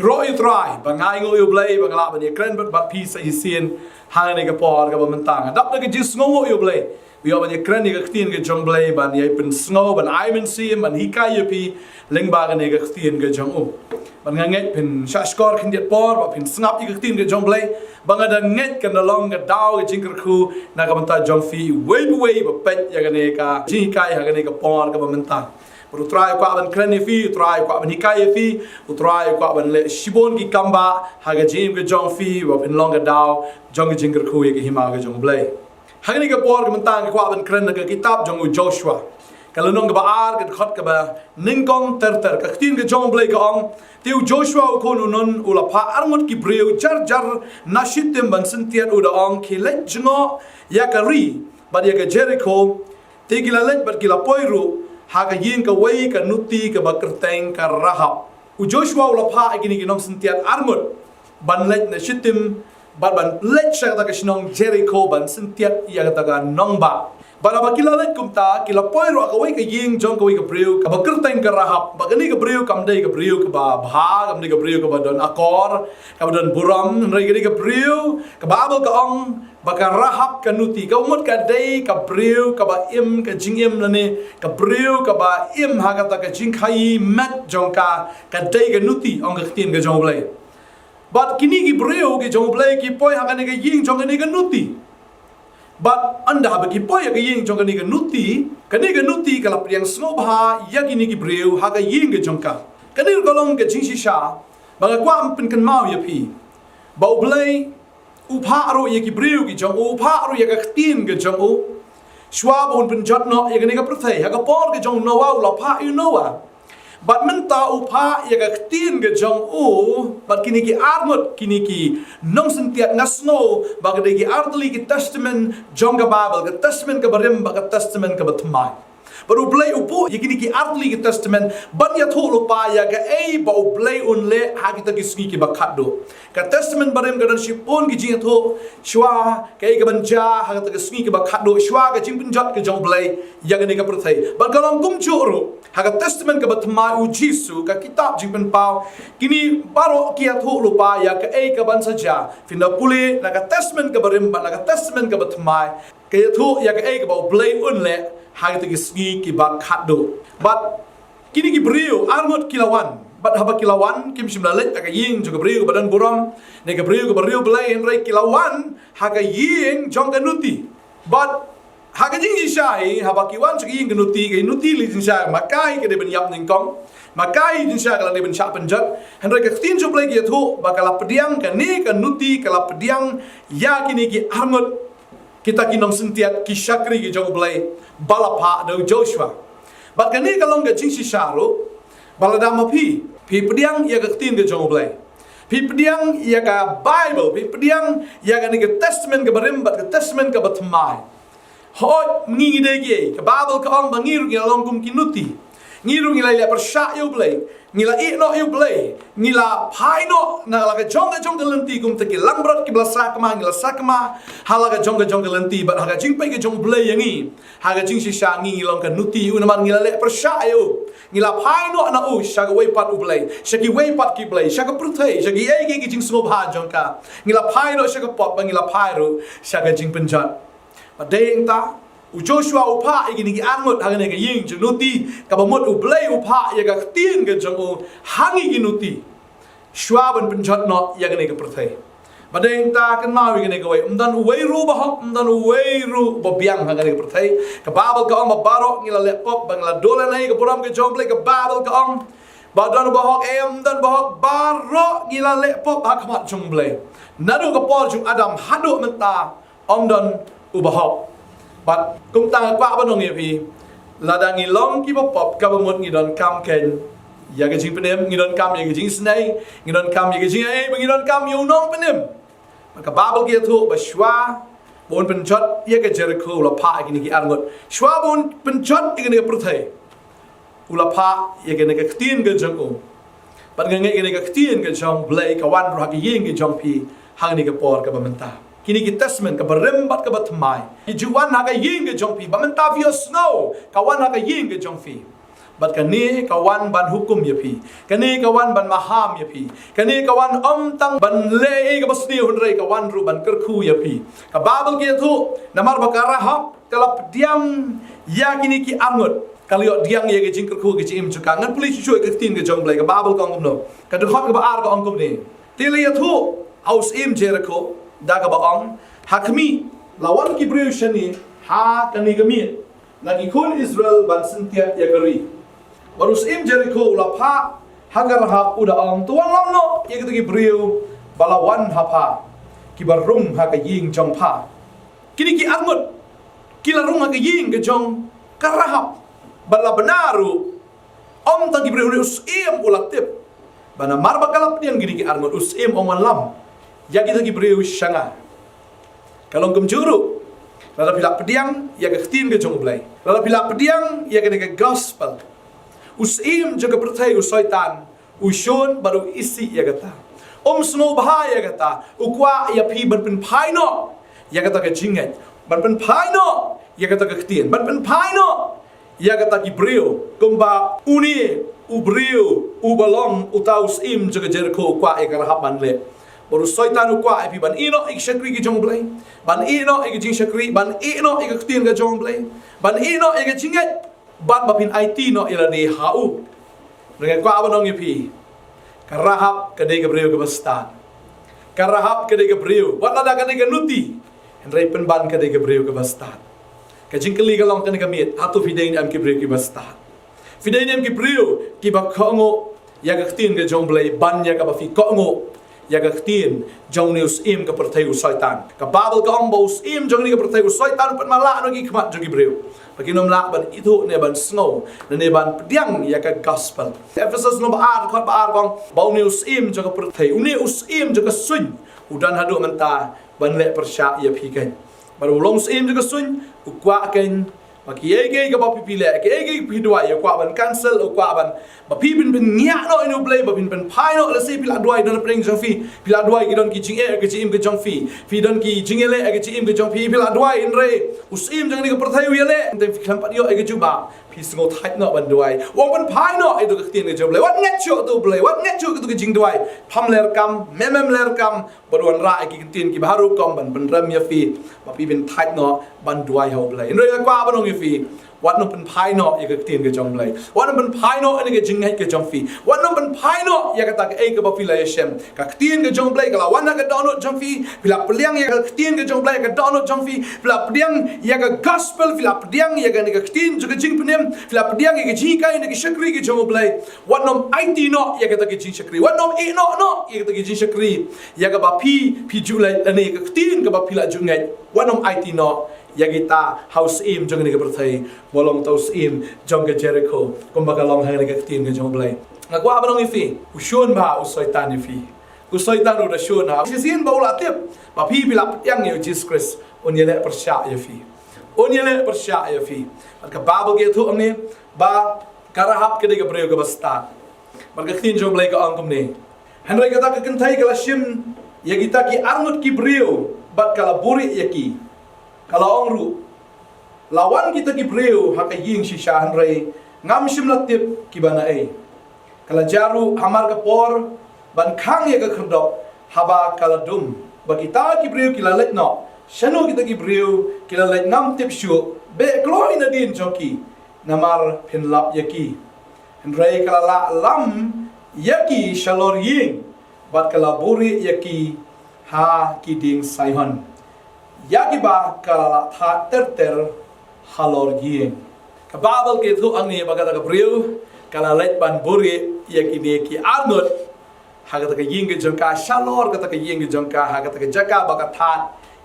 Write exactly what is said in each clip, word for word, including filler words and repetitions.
Roh ïa u Trai ba nga ainguh ïa u Blei ba nga lah ban ïakren bad bad phi sa shisien ha kane ka por kaba mynta. Nga dap da ka jingsngewnguh ïa u Blei, u ïoh ban ïakren ïa ka ktien ka jong u Blei, ban ïai pynsngew, ban ai mynsiem, ban hikai ïa phi lyngba kane ka ktien ka jong u. Bad nga ngeit phin shah shkor khyndiat por ba phin sngap ïa ka ktien ka jong u Blei. Ba nga da ngeit kan da long ka daw ka jingkyrkhu na ka bynta jong phi uwei pa uwei ba peit ïa kane ka jinghikai ha kane ka por kaba mynta. Bad u Trai u kwah ban kren ïa phi, u Trai u kwah ban hikai ïa phi, u Trai u kwah ban leh shibun ki kambah ha ka jingim ka jong phi ba phin long ka daw jong ka jingkyrkhu ïa ka hima ka jong u Blei. Ha kane ka por ka mynta nga kwah ban kren na ka kitab jong u Joshua, ka lynnong kaba ar, ka dkhot kaba nyngkong ter ter. Ka ktien ka jong u Blei ka ong: Te u Joshua u khun u Nun u la phah arngut ki briew jar jar na Shittim ban syntiat, u da ong: Khie leit jngoh ïa ka ri bad ïa ka Jerikho. Te ki la leit bad ki la poi ruh ha ka ïing kawei ka nuti kaba kyrteng ka Rahab. U Joshua u la phah ïa kine ki nongsyntiat arngut ban leit na Shittim bad ban leit sha kata ka shnong Jerikho ban syntiat ïa kata ka nongbah. Bad haba ki la leit kumta, ki la poi ruh ha kawei ka ïing jong kawei ka briew kaba kyrteng ka Rahab. Bad kane ka briew kam dei ka briew kaba bha, kam dei ka briew kaba don akor, kaba don burom. Hynrei kane ka briew, ka Baibl ka ong ba ka Rahab ka nuti, ka mut ka dei ka briew kaba im ka jingim, lane ka briew kaba im ha kata ka jingkhaii met jong ka, ka dei ka nuti, ong ka ktien ka jong u Blei. Bad kine ki briew ki jong u Blei ki poi ha kane ka ïing jong kane ka nuti. Bad ynda haba ki poi ha ka ïing jong kane ka nuti, kane ka nuti ka la pdiang sngewbha ïa kine ki briew ha ka ïing ka jong ka. Kane ruh ka long ka jingshisha ba nga kwah pynkynmaw ïa phi, ba u Blei u phah ruh ïa ki briew ki jong u, u phah ruh ïa ka ktien ka jong u. Shuwa ba un pynjot noh ïa kane ka pyrthei, ha ka por ka jong u Noah u la phah ïa u Noah. Bad mynta u phah ïa ka ktien ka jong u bad kine ki arngut, kine ki nongsyntiat. Nga sngew ba ka dei ki artylli ki testament jong ka Baibl, ka testament kaba rim bad ka testament kaba thymmai. Bad u Blei u buh ïa kine ki artylli ki testament ban ïathuh lypa ïa kaei ba u Blei un leh ha kita ki sngi kiba khatduh. Ka testament barim ka don shibun ki jingïathuh shuwa, kaei kaban jia ha kata ka sngi kaba khatduh, shuwa ka jingpynjot ka jong u Blei ïa kane ka pyrthei. Bad ka long kumjuh ruh ha ka testament kaba thymmai, u Jisu, ka kitab Jingpynpaw, kine baroh ki ïathuh lypa ïa kaei kaban sa jia. Phin da pule na ka testament kaba rim bad na ka testament kaba thymmai, ka ïathuh ïa kaei kaba u Blei un leh ha kita ki sngi kiba khatduh. Bad kine ki briew arngut ki la wan, bad haba ki la wan, kim shym la leit ha ka ïing jong ka briew kaba don burom ne ka briew kaba riewblei, hynrei ki la wan ha ka ïing jong ka nuti. Bad ha ka jingshisha hi, haba ki wan sha ka ïing ka nuti, ka nuti lei jingshisha ma ka hi ka dei ban ïap nyngkong, ma ka hi jingshisha ka la dei ban shah pynjot. Hynrei ka ktien jong u Blei ka ïathuh ba ka la pdiang, kane ka nuti ka la pdiang ïa kine ki arngut, kita ki nongsyntiat, ki shakri ki jong u Blei ba la phah da u Joshua. Bad kane ka long ka jingshisha ruh ba lada ma phi, phi pdiang ïa ka ktien ka jong u Blei, phi pdiang ïa ka Baibl, phi pdiang ïa kane ka testament kaba rim bad ka testament kaba thymmai. Hooid, ngi ngi dei kiei, ka Baibl ka ong ba ngi ruh ngi la long kum ki nuti. Ngi ruh ngi la leh pyrshah ïa u Blei, ngi la ïeh noh ïa u Blei, ngi la phai noh na la ka jong ka jong ka lynti, kumta ki langbrot kiba la sakma ngi la sakma ha la ka jong ka jong ka lynti. Bad ha ka jingpeit ka jong u Blei ïa ngi, ha ka jingshisha ngi ngi long ka nuti ïa u, namar ngi la leh pyrshah ïa u. Ngi la phai noh na u sha kawei pat u blei, sha kiwei pat ki blei, sha ka pyrthei, sha kiei kiei ki jingsngewbha jong ka. Ngi la phai noh sha ka pop bad ngi la phai ruh sha ka jingpynjot. Bad dei hangta u Joshua u phah ïa kine ki arngut ha kane ka ïing jong nuti, kaba mut u Blei u phah ïa ka ktien ka jong u ha ngi ki nuti, shuwa ban pynjot noh ïa kane ka pyrthei. Bad dei hangta, kynmaw ïa kane kawei, ym don uwei ruh uba hok, ym don uwei ruh uba biang ha kane ka pyrthei. Ka Baibl ka ong ba baroh ngi la leh pop bad ngi la duh lehnoh ïa ka burom ka jong u Blei. Ka Baibl ka ong ba don uba hok, em, ym don uba hok, baroh ngi la leh pop ha khmat jong u Blei. Naduh ka por jong u Adam haduh mynta, ym don uba hok. Bad kumta nga kwah ban ong ïa phi, lada ngi long kiba pop, kaba mut ngi donkam keiñ ïa ka jingpynim, ngi donkam ïa ka jingisynei, ngi donkam ïa ka jingaiei, bad ngi donkam ïa u Nongpynim. Bad ka Baibl ka ïathuh ba shuwa ba un pynjot ïa ka Jerikho u la phah ïa kine ki arngut. Shuwa ba un pynjot ïa kane ka pyrthei, u la phah ïa kane ka ktien ka jong u. Bad nga ngeit kane ka ktien ka jong u Blei ka wan ruh ha ka ïing ka jong phi ha kane ka por kaba mynta. Kine ki testament, kaba rim bad kaba thymmai, ki ju wan ha ka ïing ka jong phi. Bad mynta phi ïohsngew ka wan ha ka ïing ka jong phi. Bad kane ka wan ban hukum ïa phi. Kane ka wan ban maham ïa phi. Kane ka wan ym tang ban leh ïa kaba sniew hynrei ka wan ruh ban kyrkhu ïa phi. Ka Baibl ka ïathuh, namar ba ka Rahab ka la pdiang ïa kine ki arngut, ka la ïoh pdiang ïa ka jingkyrkhu ka jingim jong ka. Ngan pule shuh shuh ïa ka ktien ka jong U Blei, ka Baibl ka ong kumno. Ka dkhot kaba ar ka ong kumne. Te la ïathuh ha u syiem Jerikho da kaba ong, ha khmih, la wan ki briew shane ha kane ka miet na ki khun Israel ban syntiat ïa ka ri. Bad u syiem Jerikho u la phah ha ka Rahab, u da ong, to wanlam noh ïa kita ki briew ba la wan ha pha, kiba rung ha ka ïing jong pha. Kine ki arngut ki la rung ha ka ïing ka jong ka Rahab. Bad la bna ruh, ym tang ki briew, une u syiem u la tip ba namar ba ka la pdiang kine ki arngut, u syiem u ong wanlam ïa kita ki briew sha nga. Ka long kumjuh ruh, lada phi la pdiang ïa ka ktien ka jong U Blei, lada phi la pdiang ïa kane ka gospel, u syiem jong ka pyrthei, u Soitan, u shun bad u isih ïa kata. Um sngewbha ïa kata, u kwah ïa phi ban pynphai noh ïa kata ka jingngeit, ban pynphai noh ïa kata ka ktien, ban pynphai noh ïa kata ki briew, kumba une u briew uba long uta u syiem jong ka Jerikho u kwah ïa ka Rahab ban leh. Bad u Soitan u kwah ïa phi ban ïeh noh ïa ki shakri ki jong U Blei, ban ïeh noh ïa ki jingshakri, ban ïeh noh ïa ka ktien ka jong U Blei, ban ïeh noh ïa ka jingngeit, bad ba phin aiti noh ïa lade ha u. Nga kwah ban ong ïa phi, ka Rahab ka dei ka briew kaba stad. Ka Rahab ka dei ka briew, wat lada ka dei ka nuti, hynrei pynban ka dei ka briew kaba stad. Ka jingkylli ka long kane ka miet, hato phi dei ne em ki briew kiba stad? Phi dei ne em ki briew kiba kohnguh ïa ka ktien ka jong U Blei ban ïa kaba phi kohnguh ïa ka ktien jong une u syiem ka pyrthei, u Soitan? Ka Baibl ka ong ba u syiem jong une ka pyrthei, u Soitan, u pynmala noh ki khmat jong ki briew ba kin ym lah ban ithuh ne ban sngew ne ban pdiang ïa ka gospel. Ephesos lynnong ba ar, dkhot ba ar ka ong ba une u syiem jong ka pyrthei, une u syiem jong ka suiñ, u don haduh mynta ban leh pyrshah ïa phi keiñ. Bad u long syiem jong ka suiñ, u kwah keiñ ba kiei kiei kaba phi, phi leh, kiei kiei phi duwai, u kwah ban cancel, u kwah ban, ba phi phin, phin ngiah noh ïa une U Blei, ba phin pynphai noh. Lehse phi la duwai don hapdeng jong phi, phi la duwai ki don ki jingeh ha ka jingim ka jong phi, phi don ki jingeh leh ha ka jingim ka jong phi, phi la duwai, hynrei u syiem jong kane ka pyrthei u ïaleh. Teng phi khlem pat ïoh ïa ka jubab, phi sngew thait noh ban duwai. Wat pynphai noh ïa ka ktien ka jong U Blei, wat ngeit shuh ïa U Blei, wat ngeit shuh ïa ka jingduwai. Pham leh kam, mem mem leh kam, bad wanrah ïa ki ktien kiba harum kum ban pynrem ïa phi ba phi phin thait noh ban duwai ha U Blei. Hynrei nga kwah ban ong ïa phi, wat nym pynphai noh ïa ka ktien ka jong U Blei, wat nym pynphai noh ïa ka jingngeit ka jong phi, wat nym pynphai noh ïa kata kaei kaba phi la ïashem. Ka ktien ka jong U Blei ka la wan ha ka dohnud jong phi, phi la pdiang ïa ka ktien ka jong U Blei ha ka dohnud jong phi, phi la pdiang ïa ka gospel, phi la pdiang ïa kane ka ktien jong ka jingpynim, phi la pdiang ïa ka jinghikai na ka shakri ka jong U Blei. Wat nym aiti noh ïa kata ka jingshakri, wat nym ïeh noh noh ïa kata ka jingshakri ïa kaba phi, phi ju leh lane ka ktien kaba phi la ju ngeit. Wat nym aiti noh ïa kita ha u syiem jong kane ka pyrthei, ba long uta u syiem jong ka Jerikho, kumba ka long ha kane ka ktien ka jong U Blei. Nga kwah ban ong ïa phi, u shun bha u Soitan ïa phi. U Soitan u da shun ha u shisien ba u la tip ba phi, phi la pdiang ïa u Jisu Khrist, un ïaleh pyrshah ïa phi. Un ïaleh pyrshah ïa phi. Bad ka Baibl ka ïathuh hangne ba ka Rahab ka dei ka briew kaba stad. Bad ka ktien jong U Blei ka ong kumne: Hynrei kata ka kynthei ka la shim ïa kita ki arngut ki briew bad ka la buhrieh ïa ki. Ka la ong ruh, la wan kita ki briew ha ka ïing shisha, hynrei ngam shym la tip kiba naei. Ka la jia ruh hamar ka por ban khang ïa ka khyrdop haba ka la dum, ba kita ki briew ki la leit noh. Shano kita ki briew ki la leit ngam tip shuh. Beh kloi nadien jong ki, namar phin lap ïa ki. Hynrei ka la lah lam ïa ki shalor ïing, bad ka la buhrieh ïa ki ha ki dieng saihon, ïa kiba ka la lah thad ter ter halor ïing. Ka Baibl ka ïathuh hangne ba kata ka briew ka la leit ban buhrieh ïa kine ki arngut ha kata ka ïing ka jong ka, shalor kata ka ïing ka jong ka, ha kata ka jaka ba ka thad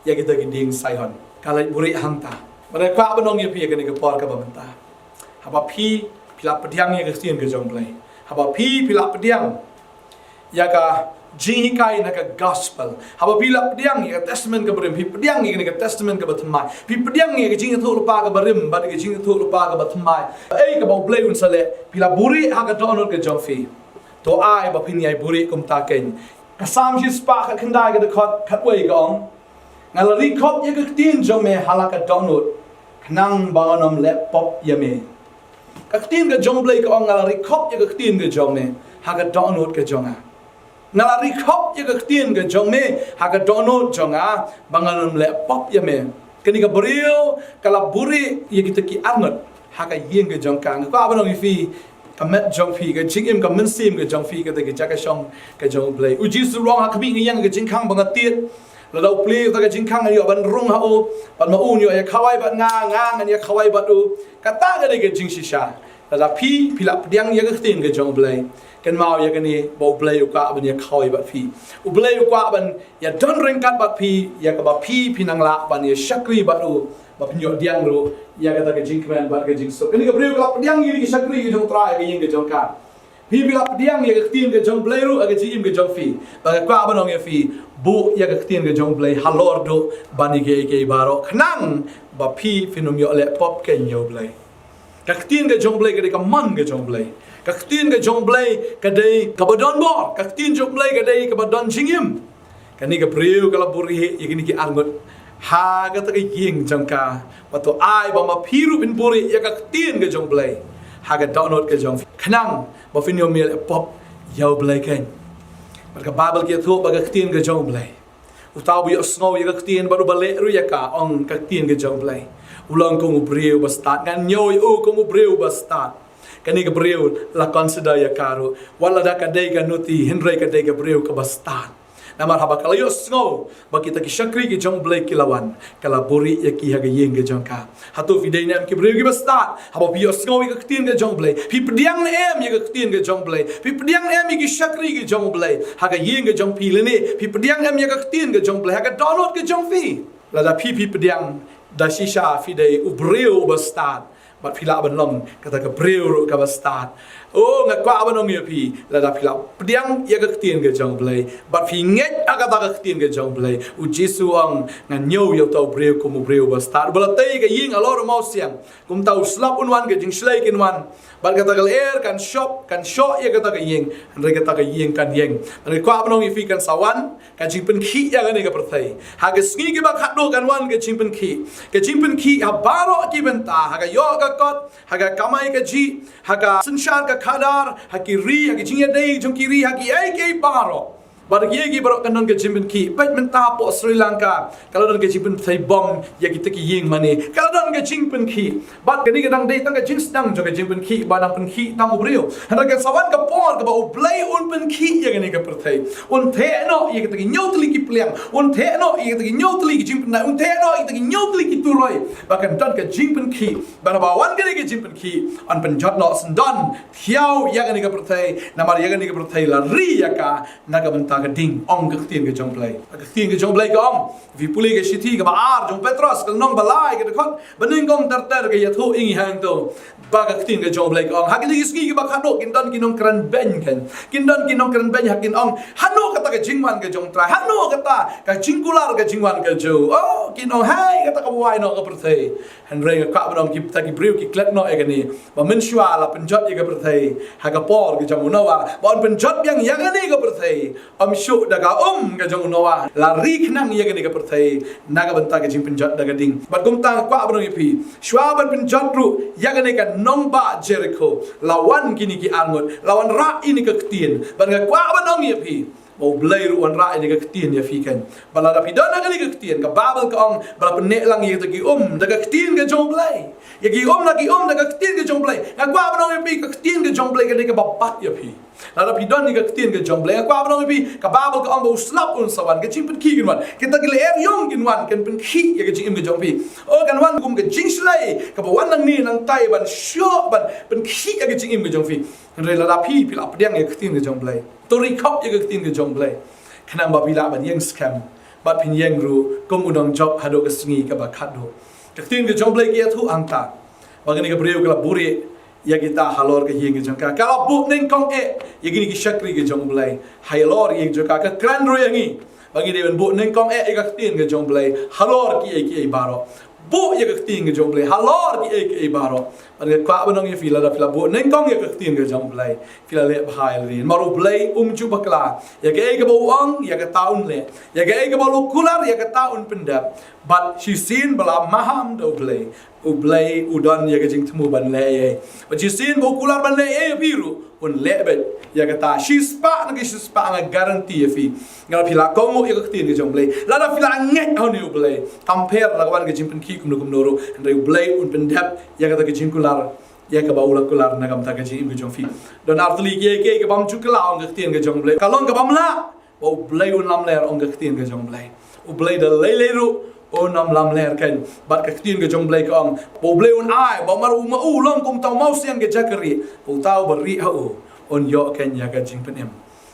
ïa kita ki dieng saihon. Ka leit buhrieh hangta. Bad nga kwah ban ong ïa phi ha kane ka por kaba mynta, haba phi, phi la pdiang ïa ka ktien ka jong U Blei, haba phi, phi la pdiang ïa ka jinghikai na ka gospel, haba phi la pdiang ïa ka testament kaba rim, phi pdiang ïa kane ka testament kaba thymmai, phi pdiang ïa ka jingïathuhlypa kaba rim bad ka jingïathuhlypa kaba thymmai, ei kaba U Blei un sa leh, phi la buhrieh ha ka dohnud ka jong phi. To ai ba phin ïai buhrieh kumta keiñ. Ka Salm shispah khatkhyndai ka dkhot khatwei ka ong: Nga la ri khop ïa ka ktien jong me ha la ka dohnud, khnang ba ngan ym leh pop ïa me. Ka ktien ka jong U Blei ka ong, nga la ri khop ïa ka ktien ka jong me ha ka dohnud ka jong nga. Nga la ri khop ïa ka ktien ka jong me ha ka dohnud jong nga, ba ngan ym leh pop ïa me. Kane ka briew ka la buhrieh ïa kita ki arngut ha ka ïing ka jong ka. Nga kwah ban ong ïa phi, ka met jong phi, ka jingim, ka mynsiem ka jong phi, kata ka jaka shong ka jong U Blei. U Jisu u ong, ha khmih nga ïeng ha ka jingkhang ba nga tied. Lada u plie uta ka jingkhang, ngan ïoh ban rung ha u, bad ma u un ïoh ïa khawai bad nga, nga ngan ïa khawai bad u. Kata ka dei ka jingshisha. Lada phi, phi la pdiang ïa ka ktien ka jong U Blei, kynmaw ïa kane, ba U Blei u kwah ban ïa khawai bad phi. U Blei u kwah ban ïa don ryngkat bad phi, ïa kaba phi, phi nang lah ban ïa shakri bad u, ba phin ïoh pdiang ruh ïa kata ka jingkmen bad ka jingsuk. Kane ka briew ka la pdiang ïa ka shakri ka jong U Trai ha ka ïing ka jong ka. Phi, phi la pdiang ïa ka ktien ka jong U Blei ruh ha ka jingim ka jong phi. Ba nga kwah ban ong ïa phi, buh ïa ka ktien ka jong U Blei halor duh ban ïa kiei kiei baroh, khnang ba phi, phin ym ïoh leh pop keiñ ïa U Blei. Ka ktien ka jong U Blei ka dei ka mon ka jong U Blei. Ka ktien ka jong U Blei ka dei kaba don bor. Ka ktien jong U Blei ka dei kaba don jingim. Kane ka briew ka la buhrieh ïa kine ki arngut ha kata ka ïing jong ka. Bad to ai ba ma phi ruh phin buhrieh ïa ka ktien ka jong U Blei ha ka dohnud ka jong phi, khnang ba phin ym ïoh leh pop ïa U Blei keiñ. Bad ka Baibl ka ïathuh ba ka ktien ka jong U Blei, uta uba ïohsngew ïa ka ktien bad uba leh ruh ïa ka, ong ka ktien ka jong U Blei, u long kum u briew uba stad. Ngan ñiew ïa u kum u briew uba stad. Kane ka briew la consider ïa ka ruh, wat lada ka dei ka nuti, hynrei ka dei ka briew kaba stad. Namar haba ka la ïohsngew ba kita ki shakri ki jong U Blei ki la wan, ka la buhrieh ïa ki ha ka ïing ka jong ka. Hato phi dei ne em ki briew kiba stad? Haba phi ïohsngew ïa ka ktien ka jong U Blei, phi pdiang ne em ïa ka ktien ka jong U Blei? Phi pdiang ne em ïa ki shakri ki jong U Blei ha ka ïing ka jong phi? Lane phi pdiang ne em ïa ka ktien ka jong U Blei ha ka dohnud ka jong phi? Lada phi, phi pdiang, da shisha phi dei u briew uba stad, bad phi lah ban long kata ka briew ruh kaba stad. Oh, nga kwah ban ong ïa phi, lada phi la pdiang ïa ka ktien ka jong U Blei, bad phi ngeit ha kata ka ktien ka jong U Blei. U Jisu u ong, ngan ñiew ïa uta u briew kum u briew uba stad. Uba la tei ka ïing halor u mawsiang, kumta u slap un wan, ka jingshlei kin wan, bad kata ka lyer kan shop, kan shoh ïa kata ka ïing, hynrei kata ka ïing kan ïeng. Hynrei kwah ban ong ïa phi, kan sa wan ka jingpynkhih ïa kane ka pyrthei. Ha ki sngi kiba khatduh kan wan ka jingpynkhih. Ka jingpynkhih ha baroh ki bynta, ha ka ïoh ka kot, ha ka kamai kajih, ha ka synshar ka khadar, ha ki ri, ha ki jingïadei jong ki ri, ha kiei kiei baroh. Bad kiei kiei baroh kan don ka jingpynkhih. Peit mynta hapoh Sri Lanka, ka la don ka jingpynpynthei bom ïa kita ki ïing mane. Ka la don ka jingpynkhih. Bad kane ka dang dei tang ka jingsdang jong ka jingpynkhih, ba dang pynkhih tang u briew. Hynrei kan sa wan ka por kaba U Blei un pynkhih ïa kane ka pyrthei. Un theh noh ïa kita ki hynñiew tylli ki pliang. Un theh noh ïa kita ki hynñiew tylli ki jingpynïaid. Un theh noh ïa kita ki hynñiew tylli ki turoi. Ba kan don ka jingpynkhih. Bad haba wan kane ka jingpynkhih, yn pynjot noh syndon thiaw ïa kane ka pyrthei. Namar ïa kane ka pyrthei la ri ïa ka na ka bynta ka ding, ong ka ktien ka jong U Blei. Ka ktien ka jong U Blei ka ong, phi pule ka shithi kaba ar jong u Petros, ka lynnong ba lai, ka dkhot ba nyngkong ter ter, ka ïathuh ïa ngi hangto. Ba ka ktien ka jong U Blei ka ong, ha kine ki sngi kiba khatduh kin don ki nongkren beiñ, kan, kin don ki nongkren beiñ, ha kin ong, hano kata ka jingwan ka jong U Trai, hano kata ka jingkular ka jingwan ka jong u. Oh, kin ong, hai, kata kaba wai noh ka pyrthei. Hynrei nga kwah ban ong, kita ki briew ki klet noh ïa kane, ba mynshuwa la pynjot ïa ka pyrthei ha ka por ka jong u Noah, ba yn pynjot biang ïa kane ka pyrthei. Ym shuh da ka um ka jong u Noah la ri khnang ïa kane ka pyrthei na ka bynta ka jingpynjot da ka ding. Bad kumta nga kwah ban ong ïa phi, shuwa ban pynjot ruh ïa kane ka nongbah Jerikho, la wan kine ki arngut, la wanrah ïa kane ka ktien. Bad nga kwah ban ong ïa phi, ba U Blei ruh u wanrah ïa kane ka ktien ïa phi, kan. Ba lada phi don ha kane ka ktien, ka Baibl ka ong ba la pynneh lang ïa kita ki um da ka ktien ka jong U Blei. Ïa ki um, la ki um da ka ktien ka jong U Blei. Nga kwah ban ong ïa phi, ka ktien ka jong U Blei ka dei kaba bat ïa phi. Lada phi don ïa ka ktien ka jong U Blei, nga kwah ban ong ïa phi, ka Baibl ka ong ba u slap un sa wan, ka jingpynkhih kin wan, kita ki lyer ïong kin wan, kin pynkhih ïa ka jingim ka jong phi. Oh, kan wan kum ka jingshlei kaba wan nangne nangtai ban shoh, ban pynkhih ïa ka jingim ka jong phi. Hynrei lada phi, phi la pdiang ïa ka ktien ka jong U Blei, to ri khop ïa ka ktien ka jong U Blei, khnang ba phi lah ban ïeng skhem, bad phin ïeng ruh kum u nongjop haduh ka sngi kaba khatduh. Ka ktien ka jong U Blei ka ïathuh hangta, ba kane ka briew ka la buhrieh ïa kita halor ka ïing ka jong ka. Ka la buh nyngkong eh ïa kine ki shakri ka jong U Blei halor ïing jong ka. Ka kren ruh ïa ngi ba ngi dei ban buh nyngkong eh ïa ka ktien ka jong U Blei halor kiei kiei baroh. Buh ïa ka ktien ka jong U Blei halor kiei kiei baroh. Bad nga kwah ban ong ïa phi, lada phi la buh nyngkong ïa ka ktien ka jong U Blei, phi la leh bha ïa lade. Namar U Blei um ju bakla. Ïa kaei kaba u ong, ïa kata un leh. Ïa kaei kaba u kular, ïa kata un pyndep. Bad shisien ba la maham da U Blei, U Blei u don ïa ka jingthmu ban leh ei. Bad shisien ba u kular ban leh ei ïa phi ruh, un leh beit ïa kata. Shispah na ka shispah, nga guarantee ïa phi. Nga, phi la kohnguh ïa ka ktien ka jong U Blei, lada phi la ngeit ha une U Blei, kam pher la ka wan ka jingpynkhih kumno kumno ruh, hynrei U Blei un pyndep ïa kata ka jingkular ïa kaba u la kular na ka bynta ka jingim ka jong phi. Don artylli kiei kiei kaba ym ju kylla, ong ka ktien ka jong U Blei. Ka long kaba ym lah ba U Blei un lamler, ong ka ktien ka jong U Blei. U Blei da lei lei ruh un ym lamler kein. Bad ka ktien ka jong U Blei ka ong ba U Blei un ai ba mar u ma u long kum uta u mawsiang ka jaka rieh, ba uta uba rieh ha u un ïoh kein ïa ka jingpynim.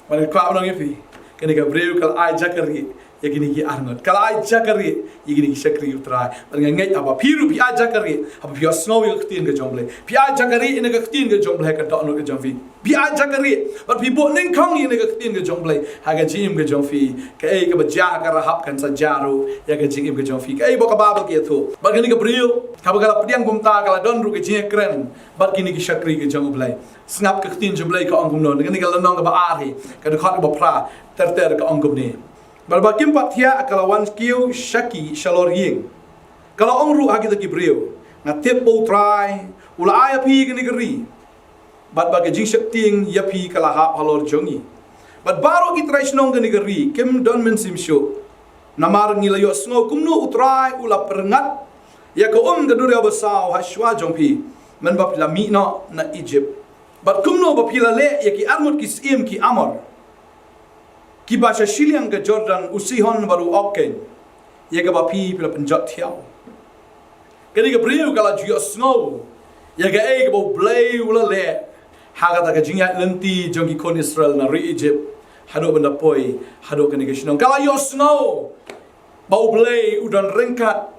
Bad nga kwah ban ong ïa phi, kane ka briew ka la ai jaka rieh ïa kine ki arngut, ka la ai jaka rieh ïa kine ki shakri U Trai. Bad nga ngeit haba phi ruh phi ai jaka rieh, haba phi ïohsngew ïa ka ktien ka jong U Blei, phi ai jaka rieh ïa ka ktien ka jong U Blei ha ka dohnud ka jong phi, phi ai jaka rieh bad phi buh nyngkong ïa ka ktien ka jong U Blei ha ka jingim ka jong phi, kaei kaba jia ha ka Rahab kan sa jia ruh ïa ka jingim ka jong phi. Kaei ba ka Baibl ka ïathuh? Bad kane ka briew, haba ka la pdiang kumta, ka la don ruh ka jingïakren bad kine ki shakri ka jong U Blei. Sngap ka ktien jong U Blei ka ong kumno, kane ka lynnong kaba ar hi, ka dkhot kaba phra ter ter, ka ong kumne: Bad ba kim pat thiah, ka la wan kiew sha ki shalor ïing. Ka la ong ruh ha kita ki briew: Nga tip ba U Trai u la ai ha phi kane ka ri, bad ba ka jingsheptieng ïa phi ka la hap halor jong ngi. Bad baroh ki trai shnong kane ka ri kim don mynsiem shuh. Namar ngi la ïohsngew kumno U Trai u la pyrngat ïa ka um ka duriaw basaw ha shuwa jong phi, mynba phi la mih noh na Ijipt. Bad kumno ba phi la leh ïa ki arngut ki syiem ki Amor, kiba sha shiliang ka Jordan, u Sihon bad u Og kein, ïa kaba phi, phi la pynjot thiaw. Kane ka briew ka la ju ïohsngew ïa kaei kaba U Blei u la leh ha kata ka jingïaid lynti jong ki khun Israel na ri Ijipt, haduh ban da poi haduh kane ka shnong. Ka la ïohsngew ba U Blei u don ryngkat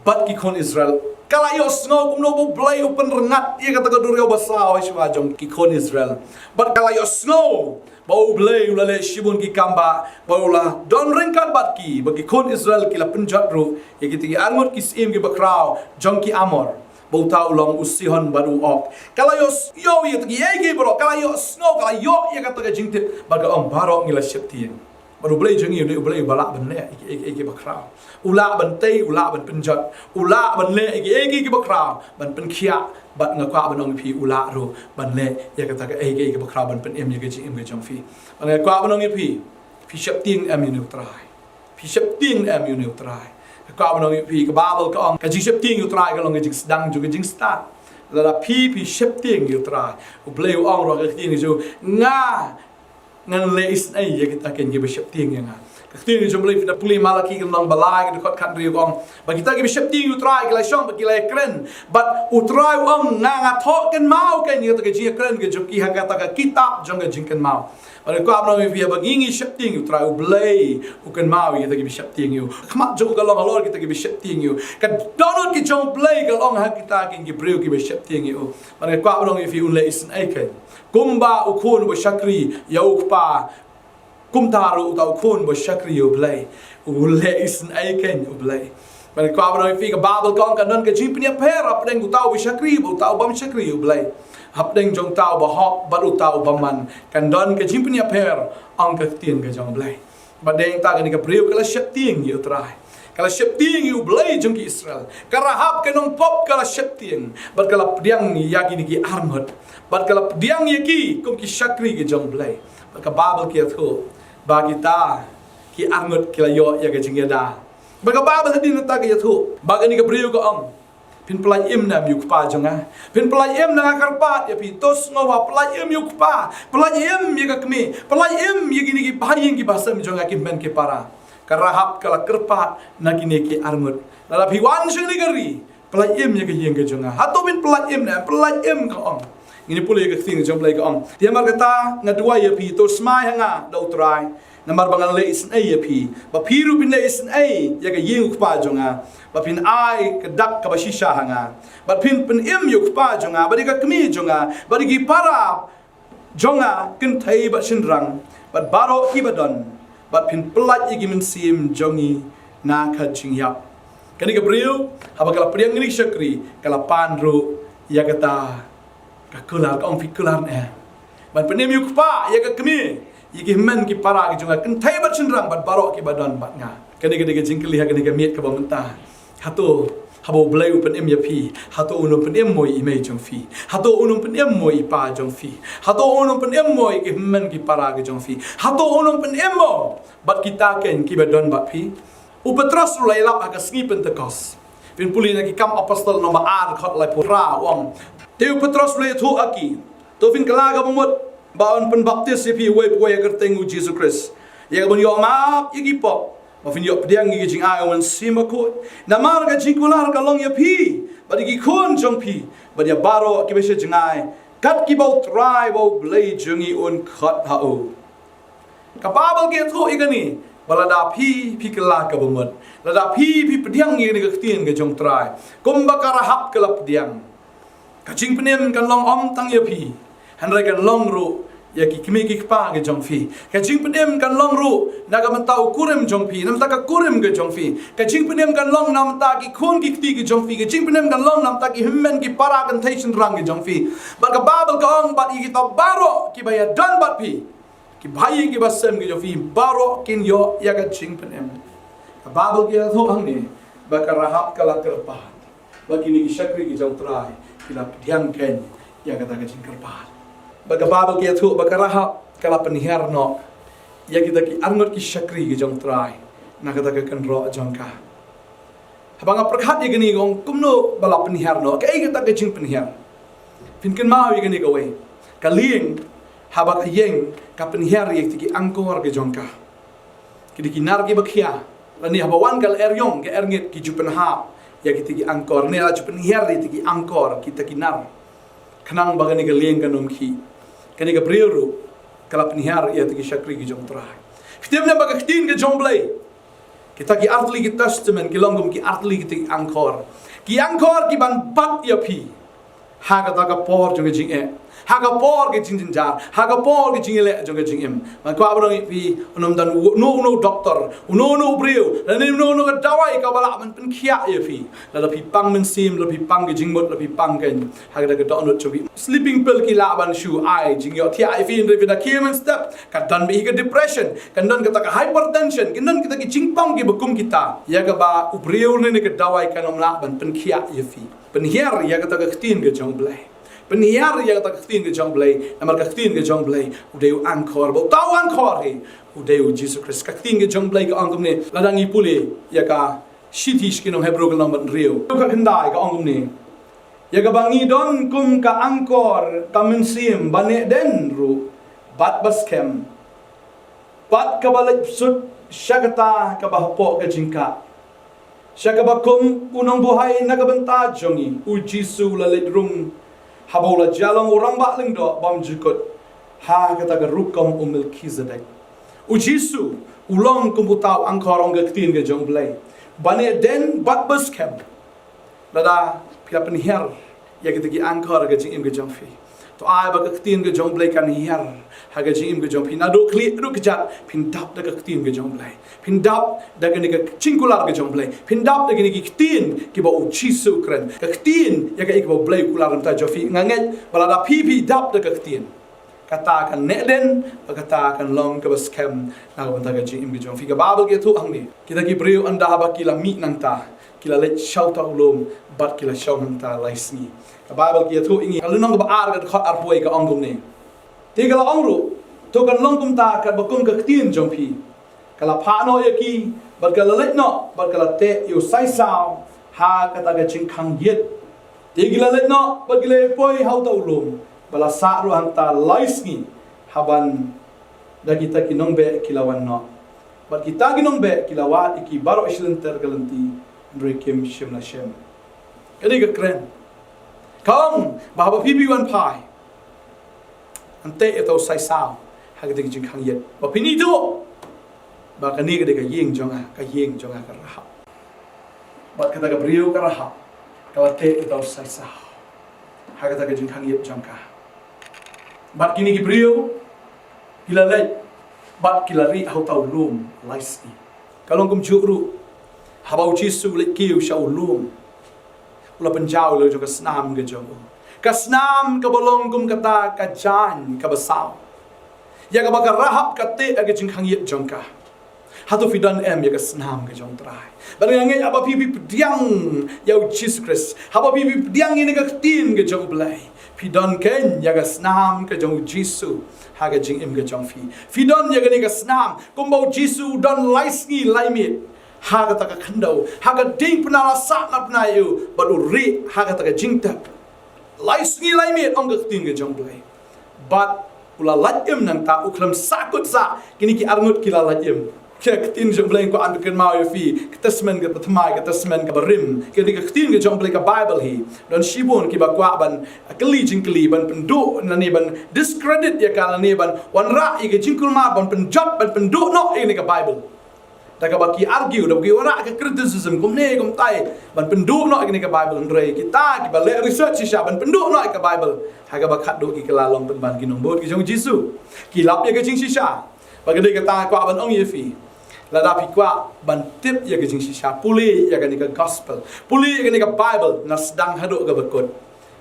bad ki khun Israel. Ka la ïohsngew kumno ba U Blei u pynrngat ïa kata ka duriaw basaw ha shuwa jong ki khun Israel. Bad ka la ïohsngew ba U Blei u la leh shibun ki kambah, ba u la don ryngkat bad ki, ba ki khun Israel ki la pynjot ruh ïa kita ki arngut ki syiem kiba khraw jong ki Amor, ba uta u long u Sihon bad u Og. Ka la ïohsngew ïa kita kiei kiei baroh, ka la ïohsngew, ka la ïoh ïa kata ka jingtip, bad ka ong, baroh ngi la sheptieng. Bad U Blei jong ngi u dei U Blei uba lah ban leh ïa kiei kiei kiba khraw. U lah ban tei, u lah ban pynjot, u lah ban leh ïa kiei kiei kiba khraw ban pynkhiah. Bad nga kwah ban ong ïa phi, u lah ruh ban leh ïa kata kaei kaei kaba khraw ban pynim ïa ka jingim ka jong phi. Bad nga kwah ban ong ïa phi, phi sheptieng em ïa une U Trai? Phi sheptieng em ïa une U Trai? Nga kwah ban ong ïa phi, ka Baibl ka ong ka jingsheptieng ïa U Trai ka long ka jingsdang jong ka jingstad. Lada phi, phi sheptieng ïa U Trai, U Blei u ong ruh ha ka ktien jong u, nga ngan leh isynei ïa kita kein kiba sheptieng ïa nga. Ka ktien jong U Blei, phi da pule Malaki ka lynnong ba lai, ka dkhot khathynriew, ka ong ba kita kiba sheptieng ïa U Trai ki la shong bad ki la ïakren. Bad U Trai u ong, nga, nga thoh kynmaw kein ïa kata ka jingïakren ka jong ki ha kata ka kitab jong ka jingkynmaw. Bad nga kwah ban ong ïa phi, haba ngi, ngi sheptieng ïa U Trai, U Blei u kynmaw ïa kita kiba sheptieng ïa u. Ka khmat jong u ka long halor kita kiba sheptieng ïa u. Ka dohnud ka jong U Blei ka long ha kita kein ki briew kiba sheptieng ïa u. Bad nga kwah ban ong ïa phi, un leh isynei kein. Kumba u khun uba shakri ïa u kpa, kumta ruh uta u khun uba shakri ïa U Blei u leh isynei kein U Blei. Bad nga kwah ban ong ïa phi, ka Baibl ka ong kan don ka jingpynïapher hapdeng uta uba shakri bad uta u bym shakri ïa U Blei. Hapdeng jong uta uba hok bad uta u bymman kan don ka jingpynïapher, ong ka ktien ka jong U Blei. Bad dei nangta kane ka briew ka la sheptieng ïa U Trai. Ka la sheptieng ïa U Blei jong ki Israel. Ka Rahab ka nongpop ka la sheptieng bad ka la pdiang ïa kine ki arngut. Bad ka la pdiang ïa ki kum ki shakri ki jong U Blei. Bad ka Baibl ka ïathuh ba kita ki arngut ki la ïoh ïa ka jingïada. Bad ka Baibl hadien nangta ka ïathuh ba kane ka briew ka ong, phin pyllait im ne em ïa u kpa jong nga? Phin pyllait im ne nga kyrpad ïa phi? To sngewbha pyllait im ïa u kpa, pyllait im ïa ka kmie, pyllait im ïa kine ki bahaïing ki bahasem jong nga, ki hynmen ki para. Ka Rahab ka la kyrpad na kine ki arngut, lada phi wan sha kane ka ri, pyllait im ïa ka ïing ka jong nga. Hato phin pyllait im ne em? Pyllait im, ka ong. Ngin ïa pule ïa ka ktien jong U Blei, ka ong, te namar kata nga duwai ïa phi, to smai ha nga da U Trai, namar ba ngan leh isynei ïa phi, ba phi ruh phin leh isynei ïa ka ïing u kpa jong nga, ba phin ai ka dak kaba shisha ha nga, bad phin pynim ïa u kpa jong nga bad ïa ka kmie jong nga bad ïa ki para jong nga kynthei bad shynrang bad baroh kiba don, bad phin pyllait ïa ki mynsiem jong ngi na ka jingïap. Kane ka briew, haba ka la pdiang ïa kine ki shakri, ka la pan ruh ïa kata ka kular, ka ong, phi kular ne em ban pynim ïa u kpa, ïa ka kmie, ïa ki hynmen ki para ki jong nga kynthei bad shynrang bad baroh kiba don bad nga? Kane ka dei ka jingkylli ha kane ka miet kaba mynta. Hato Haba U Blei u pynim ïa phi, hato un ym pynim mo ïa i mei jong phi? Hato un ym pynim mo ïa i pa jong phi? Hato un ym pynim mo ïa ki hynmen ki para ki jong phi? Hato un ym pynim mo bad kita kein kiba don bad phi? U Petros u la ïalap ha ka sngi Pentekost. Phin pule na Ki Kam Apostol lynnong ba ar, dkhot laiphew phra, u ong: Te u Petros u la ïathuh ha ki: To phin kylla ka bamut, bad yn pynbaptis ïa phi uwei pa uwei ha ka kyrteng U Jisu Khrist, ïa kaban ïoh map ïa ki pop, bad phin ïoh pdiang ïa ka jingai U Mynsiem Bakhuid. Namar ka jingkular ka long ïa phi bad ïa ki khun jong phi, bad ïa baroh kiba sha jngai, kat kiba U Trai ba U Blei jong ngi un khot ha u. Ka Baibl ka ïathuh ïa kane, ba lada phi, phi kylla ka bamut, lada phi, phi pdiang ïa kane ka ktien ka jong U Trai, kumba ka Rahab ka la pdiang, ka jingpynim kan long ym tang ïa phi, hynrei kan long ruh ïa ki kmie ki kpa ki jong phi. Ka jingpynim kan long ruh na ka bynta u kurim jong phi, na bynta ka kurim ka jong phi. Ka jingpynim kan long na bynta ki khun ki kti ki jong phi. Ka jingpynim kan long na bynta ki hynmen ki para kynthei shynrang ki jong phi. Bad ka Baibl ka ong, bad ïa kita baroh kiba ïadon bad phi, ki bahaïing ki basem ki jong phi, baroh kin ïoh ïa ka jingpynim. Ka Baibl ka ïathuh hangne ba ka Rahab ka la kyrpad, bad kine ki shakri ki jong U Trai ki la pdiang kein ïa kata ka jingkyrpad. Bad ka Baibl ka ïathuh ba ka Rahab ka la pynhiar noh ïa kita ki arngut ki shakri ki jong U Trai na kata ka kynroh jong ka. Haba nga pyrkhat ïa kane, nga ong, kumno ba la pynhiar noh? Kaei kata ka jingpynhiar? Phin kynmaw ïa kane kawei. Ka lieng, haba ka ïeng, ka pynhiar ïa kita ki angkor ki jong ka. Ki dei ki nar kiba khia. Lane haba wan ka lyer ïong, ka lyer ngit, ki ju pynhap ïa kita ki angkor. Ne la ju pynhiar ïa kita ki angkor, kita ki nar, khnang ba kane ka lieng kan ym khih. Kane ka briew ruh ka la pynhiar ïa kita ki shakri ki jong U Trai. Phi tip ne ba ka ktien ka jong U Blei, kita ki artylli ki testament ki long kum ki artylli kita ki angkor. Ki angkor kiban bat ïa phi ha kata ka por jong ka jingeh, ha ka por ka jingjynjar, ha ka por ka jingïaleh jong ka jingim. Nga kwah ban ong ïa phi, un ym don uno uno u doktor, uno uno u briew, lane uno uno ka dawai kaba lah ban pynkhiah ïa phi. Lada phi pang mynsiem, lada phi pang ka jingmut, lada phi pang kein ha kata ka dohnud jong phi. Sleeping pill ki lah ban shu ai jingïohthiah ïa phi, hynrei phi da khie mynstep, ka don beit hi ka depression, kan don kata ka hypertension, kan don kita ki jingpang kiba kum kita, ïa kaba u briew ne ka dawai kan ym lah ban pynkhiah ïa phi. Pynhiar ïa kata ka ktien ka jong U Blei. Pynhiar ïa kata ka ktien ka jong U Blei. Namar ka ktien ka jong U Blei u dei u angkor, bad uta u angkor hi u dei U Jisu Khrist. Ka ktien ka jong U Blei ka ong kumne, lada ngi pule ïa ka shithi sha ki nong Hebru ka lynnong ba hynriew, ka khyndai, ka ong kumne: Ïa kaba ngi don kum ka angkor, ka mynsiem ba neh dien ruh bad ba skhem, bad kaba leit bsut sha kata kaba hapoh ka jingkah, sha kaba kum u nongbuhai na ka bynta jong ngi, U Jisu, u la leit rung haba u la jia long u rangbah lyngdoh bymjukut ha kata ka rukom u Melkhizedek. U Jisu u long kum uta u angkor, ong ka ktien ka jong U Blei, ba neh dien bad ba skhem. Lada phi la pynhiar ïa kita ki angkor ha ka jingim ka jong phi, to ai ba ka ktien ka jong U Blei kan hiar ha ka jingim ka jong phi. Naduh khlieh haduh kjat phin dap da ka ktien ka jong U Blei. Phin dap da kane ka jingkular ka jong U Blei. Phin dap da kine ki ktien kiba U Jisu u kren. Ka ktien ïa kaei kaba U Blei u kular na ka bynta jong phi. Nga ngeit ba lada phi, phi dap da ka ktien, kata kan neh dien, bad kata kan long kaba skhem na ka bynta ka jingim ka jong phi. Ka Baibl ka ïathuh hangne, kita ki briew ynda haba ki la mih nangta, ki la leit sha uta u lum bad ki la shong hangta lai sngi. Ka Baibl ka ïathuh ïa ngi, ka lynnong kaba ar, ka dkhot arphew wei, ka ong kumne: Te ka la ong ruh, to kan long kumta katba kum ka ktien jong phi. Ka la phah noh ïa ki, bad ka la leit noh, bad ka la teh ïa u saisaw ha kata ka jingkhang ïit. Te ki la leit noh bad ki la ïapoi ha uta u lum, bad la sah ruh hangta lai sngi, haba da kita ki nongbeh ki la wan noh. Bad kita ki nongbeh ki la wad ïa ki baroh shi lynter ka lynti, hynrei kim shym la shem. Ka dei ka kren. Ka ong ba haba phi, phi wan phai, yn teh ïa uta u saisaw ha kata ka jingkhang ïit. Ba phin ithuh ba kane ka dei ka ïing jong nga, ka ïing jong nga ka Rahab. Bad kata ka briew ka Rahab ka la teh ïa uta u saisaw ha kata ka jingkhang ïit jong ka. Bad kine ki briew ki la leit bad ki la rieh ha uta u lum lai sngi. Ka long kumjuh ruh, haba U Jisu u leit kiew sha u lum, u la pynjaw ïa la jong ka snam ka jong u. Ka snam kaba long kum kata ka jaiñ kaba saw, ïa kaba ka Rahab ka teh ha ka jingkhang ïit jong ka. Hato phi don em ïa ka snam ka jong u Trai? Bad nga ngeit haba phi phi pdiang ïa u Jisu Khrist, haba phi phi pdiang ïa kane ka ktien ka jong u Blei, phi don kein ïa ka snam ka jong u Jisu ha ka jingim ka jong phi. Phi don ïa kane ka snam kumba u Jisu u don lai sngi lai miet ha kata ka khyndew, ha ka diengphna la sah na pna ïa u, bad u rieh ha kata ka jingtep. Lai sngi lai miet, ong ka ktien ka jong u Blei. Bad u la lait im nangta, u khlem sahkut sah, kine ki arngut ki la lait im. Ka ktien jong u Blei nga kwah ban pynkynmaw ïa phi, ka testament kaba thymmai, ka testament kaba rim. Kane ka ktien ka jong u Blei, ka Bible hi. Don shibun kiba kwah ban kylli jingkylli, ban pynduh, lane ban discredit ïa ka, lane ban wanrah ïa ka jingkulmar, ban pynjot, ban pynduh noh ïa kane ka Bible. Da kaba ki argue, da kaba ki wanrah ka criticism, kumne kumtai, ban pynduh noh ïa kane ka Bible, hynrei kita kiba leh research shisha ban pynduh noh ïa ka Bible ha kaba khatduh ki kylla long pynban ki nongbud ki jong u Jisu. Ki lap ïa ka jingshisha. Bad ka dei kata nga kwah ban ong ïa phi, lada phi kwah ban tip ïa ka jingshisha, pule ïa kane ka gospel, pule ïa kane ka Bible na sdang haduh kaba kut.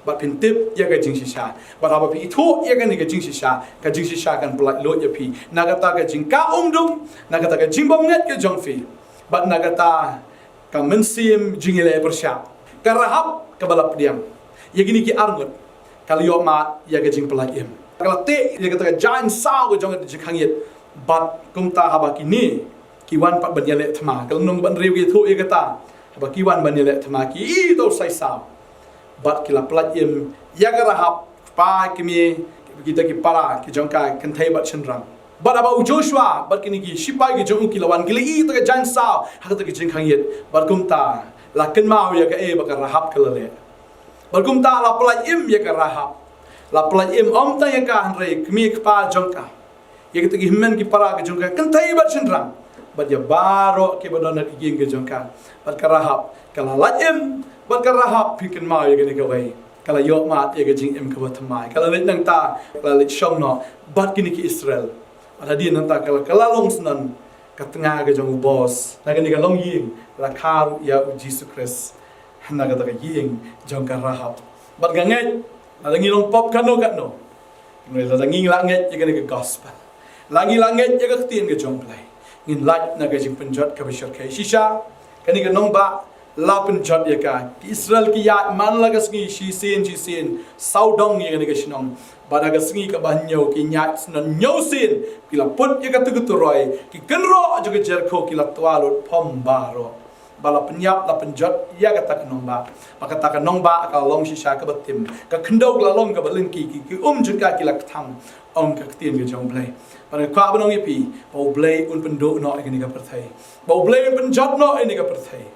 Bad phin tip ïa ka jingshisha. Bad haba phi ithuh ïa kane ka jingshisha, ka jingshisha kan pyllait luid ïa phi na kata ka jingkah umdum, na kata ka jingbymngeit ka jong phi, bad na kata ka mynsiem jingïaleh pyrshah, ka Rahab kaba la pdiang ïa kine ki arngut. Ka la ïoh mad ïa ka jingpyllait im, ka la teh ïa kata ka jaiñ saw ka jong ka jingkhang ïit. Bad kumta haba kine ki wan pat ban ïaleh thma, ka lynnong ba hynriew ka ïathuh ïa kata. Haba ki wan ban ïaleh thma, ki ïohi ïa uta u sai saw. Bad ki la pyllait im ïa ka Rahab, kpa, kmie, kita ki para ki jong ka, kynthei bad shynrang. Bad haba u Joshua bad kine ki shipai ki jong u ki la wan, ki la ïohi ïa kata ka jaiñ saw ha kata ka jingkhang ïit. Bad kumta la kynmaw ïa kaei ba ka Rahab ka la leh. Bad kumta la pyllait im ïa ka Rahab. La pyllait im ym tang ïa ka, hynrei kmie kpa jong ka, ïa kita ki hynmen ki para ki jong ka, kynthei bad shynrang, bad ïa baroh kiba don ha ka ïing ka jong ka. Bad ka Rahab ka la lait im. Bad ka Rahab, phi kynmaw ïa kane kawei, ka la ïoh mad ïa ka jingim kaba thymmai. Ka la leit nangta, ka la leit shong noh bad kine ki Israel. Bad hadien nangta ka la, ka la long syndon ka tnga ka jong u Boas. Na kane ka longïing la kha ruh ïa u Jisu Khrist na kata ka ïing jong ka Rahab. Bad nga ngeit, lada ngi long pop katno katno, lada ngi la ngeit ïa kane ka gospel, lada ngi la ngeit ïa ka ktien ka jong u Blei, ngin lait na ka jingpynjot kaba shyrkhei. Shisha kane ka nongbah la pynjot ïa ka. Ki Israel ki ïaid man la ka sngi, shisien shisien, sawdong ïa kane ka shnong. Bad ha ka sngi kaba hynñiew ki ïaid syndon hynñiew sien, ki la put ïa kata ka turoi, ki kynroh jong ka Jerikho ki la twa lut pom baroh. Ba la pynïap, la pynjot ïa kata ka nongbah. Ba kata ka nongbah ka long shisha kaba tim, ka khyndew ka la long kaba lyngkhi, ki, ki um jong ka ki la kthang, ong ka ktien ka jong u Blei. Bad nga kwah ban ong ïa phi ba u Blei un pynduh noh ïa kane ka pyrthei, ba u Blei un pynjot noh ïa kane ka pyrthei.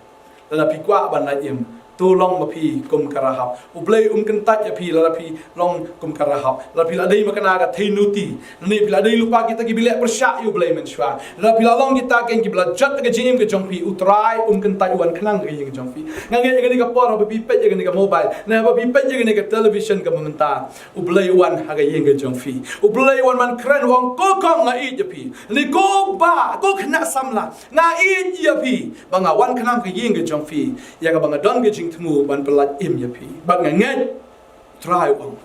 Lada phi kwah ban lait im, to long ma phi kum ka Rahab. U Blei um kyntait ïa phi lada phi long kum ka Rahab. Lada phi la dei ma kane ka theinuti, lane phi la dei lypa kita kiba ïaleh pyrshah ïa u Blei mynshuwa, lada phi la long kita kein kiba la jot ka jingim ka jong phi, u Trai um kyntait, u wan khnang ha ka ïing ka jong phi. Nga ngeit ïa kane ka por haba phi peit ïa kane ka mobile, ne haba phi peit ïa kane ka television kaba mynta, u Blei u wan ha ka ïing ka jong phi. U Blei u wan ban kren, u ong, ko kong, nga ïeit ïa phi. Lane ko bah, ko khynnah samla, nga ïeit ïa phi, ba nga wan khnang ha ka ïing ka jong phi, ïa kaba nga don ka jingthmu ban pyllait im ïa phi. Bad nga ngeit, u Trai u ong,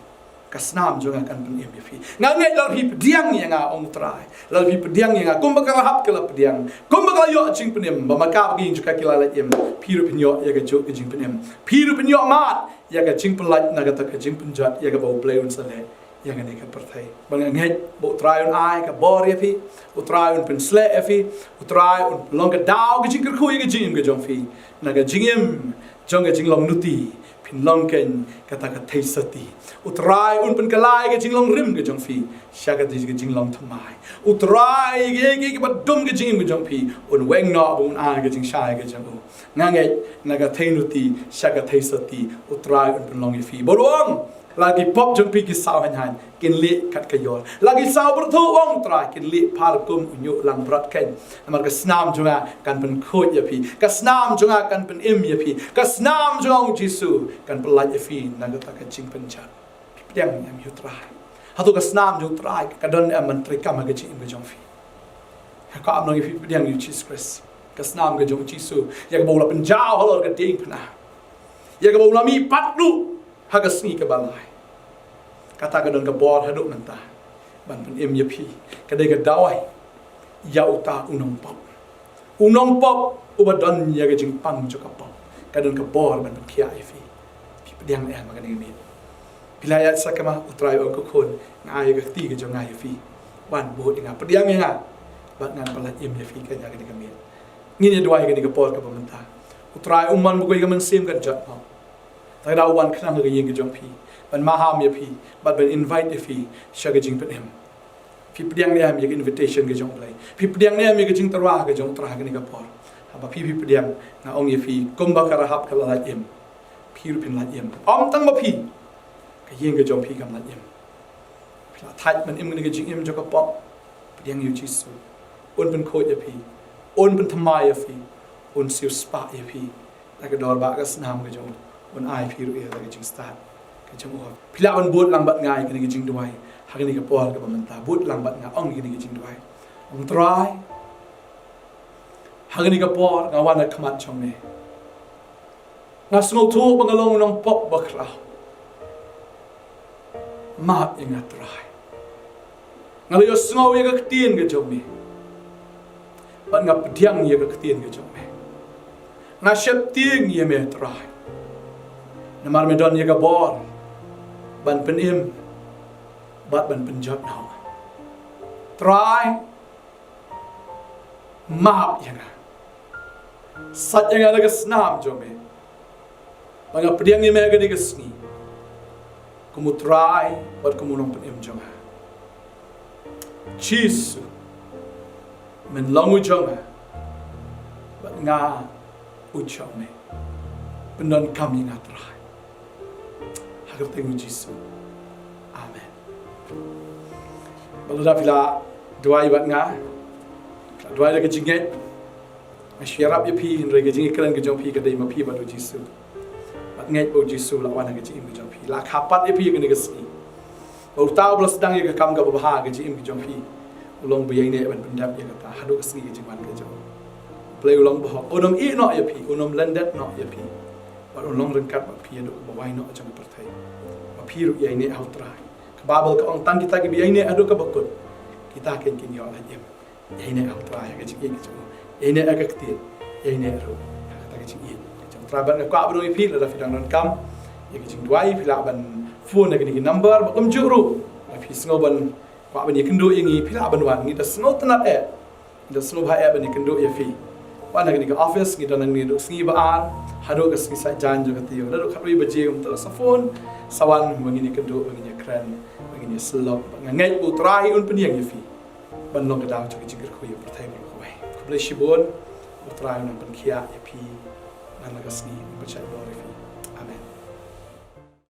ka snam jong nga kan pynim ïa phi. Nga ngeit lada phi pdiang ïa nga, ong u Trai, lada phi pdiang ïa nga kumba ka Rahab ka la pdiang, kumba ka la ïoh jingpynim, ba ma ka bad ka ïing jong ka ki la lait im, phi ruh phin ïoh ïa kajuh ka jingpynim. Phi ruh phin ïoh mad ïa ka jingpyllait na kata ka jingpynjot ïa kaba u Blei un sa leh ïa kane ka pyrthei. Bad nga ngeit ba u Trai un ai ka bor ïa phi, u Trai un pynshlur ïa phi, u Trai un pynlong ka daw ka jingkyrkhu ïa ka jingim ka jong phi. Na ka jingim jong ka jinglong nuti, phin long kein kata ka theisotti. U Trai un pynkylla ïa ka jinglong rim ka jong phi sha ka jinglong thymmai. U Trai, ïa ka, ïa kaba dum ka jingim ka jong phi, un weng noh bad un ai ka jingshai ka jong u. Nga ngeit, na ka theinuti sha ka theisotti, u Trai un pynlong ïa phi. Bad u ong, la ki pop jong phi ki saw hynhaiñ, kin lieh kat ka ïor. La ki saw byrthuh, u ong u Trai, kin lieh phar kum u ñiuh langbrot kein. Namar ka snam jong nga kan pynkhuid ïa phi. Ka snam jong nga kan pynim ïa phi. Ka snam jong nga, u Jisu, kan pyllait ïa phi na kata ka jingpynjot. Pdiang ïa u Trai. Hato ka snam jong u Trai ka don em ban treikam ha ka jingim ka jong phi? Nga kwah ban ong ïa phi, pdiang ïa u Jisu Khrist. Ka snam ka jong u Jisu, ïa kaba u la pynjaw halor ka diengphna, ïa kaba u la mihpat ruh ha ka sngi kaba lai. Kata ka don ka bor haduh mynta ban pynim ïa phi. Ka dei ka dawai ïa uta u nongpop. U nongpop uba don ïa ka jingpang jong ka pop, ka don ka bor ban pynkhiah ïa phi. Phi pdiang ne em ha kane ka miet? Phi la ïaid sakma, U Trai u ong, ko khun, nga ai ïa ka kti ka jong nga ïa phi. Wan bud ïa nga, pdiang ïa nga, bad ngan pyllait im ïa phi ha kane ka miet. Ngin ïa duwai ha kane ka por kaba mynta. U Trai, um mon ba kawei ka mynsiem kan jot noh. Tang da u wan khnang ha ka ïing ka jong phi, ban maham ïa phi, bad ban invite ïa phi sha ka jingpynim. Phi pdiang ne em ïa ka invitation ka jong U Blei? Phi pdiang ne em ïa ka jingtyrwa ka jong U Trai ha kane ka por? Haba phi, phi pdiang, nga ong ïa phi, kumba ka Rahab ka la lait im, phi ruh phin lait im. Ym tang ma phi, ka ïing ka jong phi kam lait im. Phi la thait ban im ha kane ka jingim jong ka pop, pdiang ïa U Jisu. Un pynkhuid ïa phi, un pynthymmai ïa phi, un siewspah ïa phi. Na ka dor ba ka snam ka jong u, un ai phi ruh ïa ka jingstad ka jong u. Phi lah ban bud lang bad nga ïa kane ka jingduwai ha kane ka por kaba mynta. Bud lang bad nga, ong ïa kane ka jingduwai. Ong, Trai, ha kane ka por nga wan ha khmat jong me. Nga sngewthuh ba nga long u nongpop bakhraw. Map ïa nga, Trai. Nga la ïohsngew ïa ka ktien ka jong me, bad nga pdiang ïa ka ktien ka jong me. Nga sheptieng ïa me, Trai, namar me don ïa ka bor ban pynim bad ban pynjot noh. Trai, map ïa nga. Sait ïa nga na ka snam jong me, ba nga pdiang ïa me ha kane ka sngi kum U Trai bad kum U Nongpynim jong nga. Jisu, men long u jong nga, bad nga u jong me. Pyndonkam ïa nga, Trai. Ha ka kyrteng U Jisu. Amen. Bad lada phi la duwai bad nga, phi la duwai da ka jingngeit, nga shu ïarap ïa phi, hynrei ka jingïakren ka jong phi ka dei ma phi bad U Jisu. Bad ngeit ba U Jisu u la wan ha ka jingim ka jong phi, la kha pat ïa phi ha kane ka sngi. Ba uta uba la sdang ïa ka kam kaba bha ha ka jingim ka jong phi, u long ba ïaineh ban pyndep ïa kata haduh ka sngi ka jingwan ka jong u. Blei u long bahok, un ym ïeh noh ïa phi, un ym lyndet noh ïa phi. Bad un long ryngkat bad phi haduh kaba wai noh jong ka pyrthei. Ba phi ruh ïaineh ha U Trai. Ka Baibl ka ong, tang kita kiba ïaineh haduh kaba kut, kita kin, kin ïoh lait im. Ïaineh ha U Trai ha ka jingïeit ka jong u. Ïaineh ha ka ktien. Ïaineh ruh ha kata ka jingïeit ka jong U Trai. Bad nga kwah ban ong ïa phi, lada phi dang donkam ïa ka jingduwai, phi lah ban phone ha kine ki number. Bad kumjuh ruh, lada phi sngew ban kwah ban ïakynduh ïa ngi, phi lah ban wan. Ngi da sngewtynnat eh, ngi da sngewbha eh ban ïakynduh ïa phi. Wan ha kane ka office, ngi don hangne naduh sngi ba ar haduh ka sngi Saitjaiñ jong ka taïew, naduh khatwei baje kumta. Sa phone, sa wan, ba ngin ïakynduh, ba ngin ïakren, ba ngin ïasyllok. Bad nga ngeit ba U Trai un pynïeng ïa phi ban long ka daw jong ka jingkyrkhu ïa ka pyrthei baroh kawei. Khublei shibun. U Trai un nang pynkhiah ïa phi man la ka sngi, un pynshait bor ïa phi.